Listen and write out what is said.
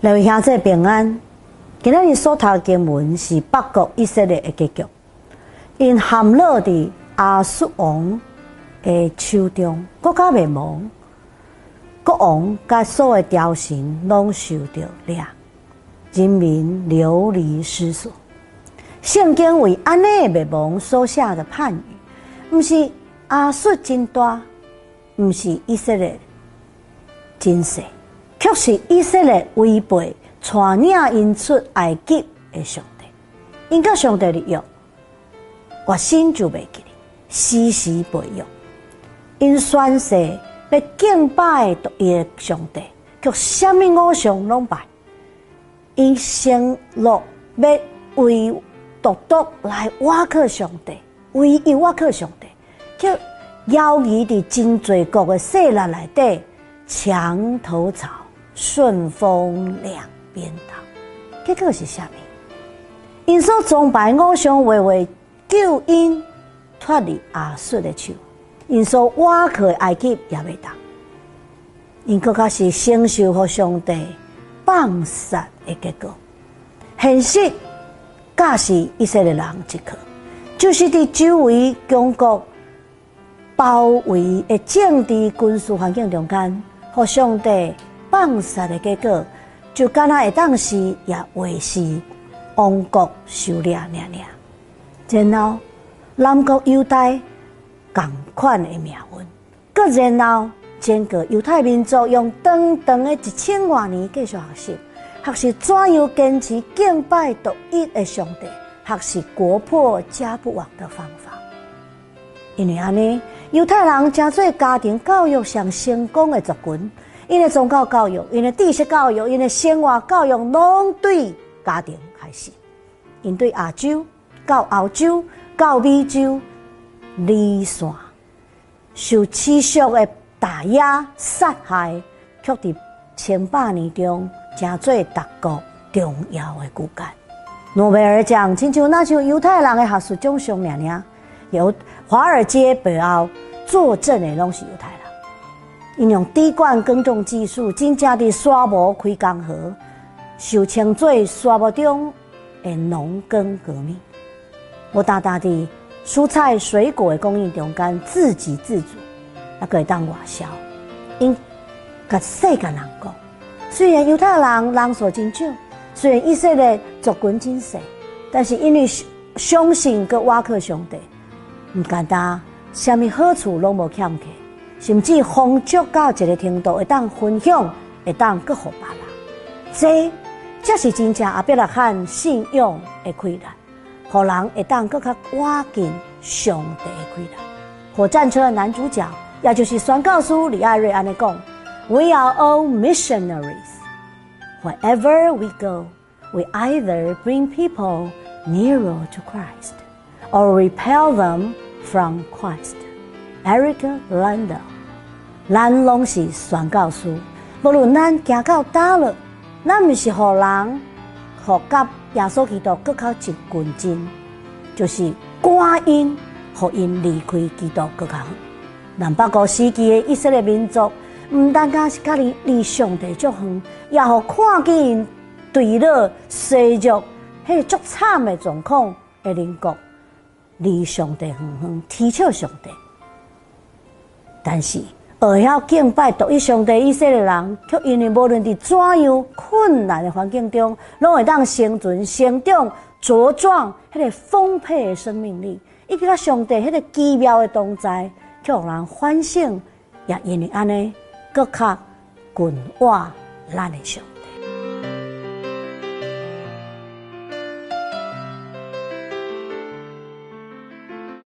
各位兄弟平安。今仔日所讀的經文是北國以色列的結局，𪜶陷落佇亞述王的手中，國家滅亡，國王佮所有朝臣攏受著掠，人民流離失所。聖經為按呢滅亡所下的判語，毋是亞述真大，毋是以色列真細。卻是以色列違背帶領𪜶出埃及的上帝，𪜶佮上帝立約，轉身就袂記得，時時背約。𪜶宣誓欲敬拜獨一的上帝，卻啥物偶像攏拜。𪜶承諾欲為獨獨來倚靠上帝，唯一倚靠上帝，卻猶豫佇真濟國的勢力內底，牆頭草。順風兩邊倒，結果是啥物？𪜶所崇拜偶像話袂救𪜶脫離亞述的手，𪜶所倚靠的埃及也袂當，𪜶閣較是承受予上帝放殺的結果。現實教示以色列人一課，就是佇周圍強國包圍的政治軍事環境中間，予上帝放殺的結果，就敢若會當是也會是亡國受掠爾爾。然後南國猶大仝款的命運，閣然後整個猶太民族用長長的1000外年繼續學習，學習怎樣堅持敬拜獨一的上帝，學習國破家不亡的方法。因為按呢，猶太人成做家庭教育上成功的族群。𪜶的宗教教育、𪜶的知識教育、𪜶的生活教育，攏對家庭開始。𪜶對亞洲到歐洲到美洲離散，受持續的打壓殺害，卻佇千百年中成做達國重要的骨幹。諾貝爾獎親像若像猶太人的學術獎項爾爾，由華爾街背後坐鎮的攏是猶太人。𪜶用滴灌耕種技術，真正佇沙漠開江河，受稱做沙漠中的農耕革命。無單單佇蔬菜水果的供應中間自給自足，猶閣會當外銷。𪜶共世界人講，雖然猶太人人數真少，雖然以色列族群真細，但是因為相信閣倚靠上帝，毋簡單，啥物好處攏無欠缺。甚至豐足到一個程度，會當分享，會當閣予別人。這才是真正亞伯拉罕信仰的氣力，予人會當閣較倚近上帝的氣力。火戰車的男主角，也就是宣教師李艾瑞按呢講：We are all missionaries. Wherever we go, we either bring people nearer to Christ or repel them from Christ. Eric Liddell。咱攏是宣教師，無論咱行到佗落，咱毋是予人予佮耶穌基督閣較接近近，就是趕𪜶，予𪜶離開基督閣較遠。南北國時期的以色列民族，毋單單是家己離上帝足遠，也予看見𪜶墜落衰弱、彼個足慘的狀況的鄰國，離上帝遠遠，啼笑上帝。但是，會曉敬拜獨一上帝以色列人，卻因為無論佇怎樣困難的環境中，攏會當生存、成長、茁壯，彼個豐沛的生命力，以及佮上帝彼個奇妙的同在，卻予人反省，也因為按呢，閣較近倚咱的上帝。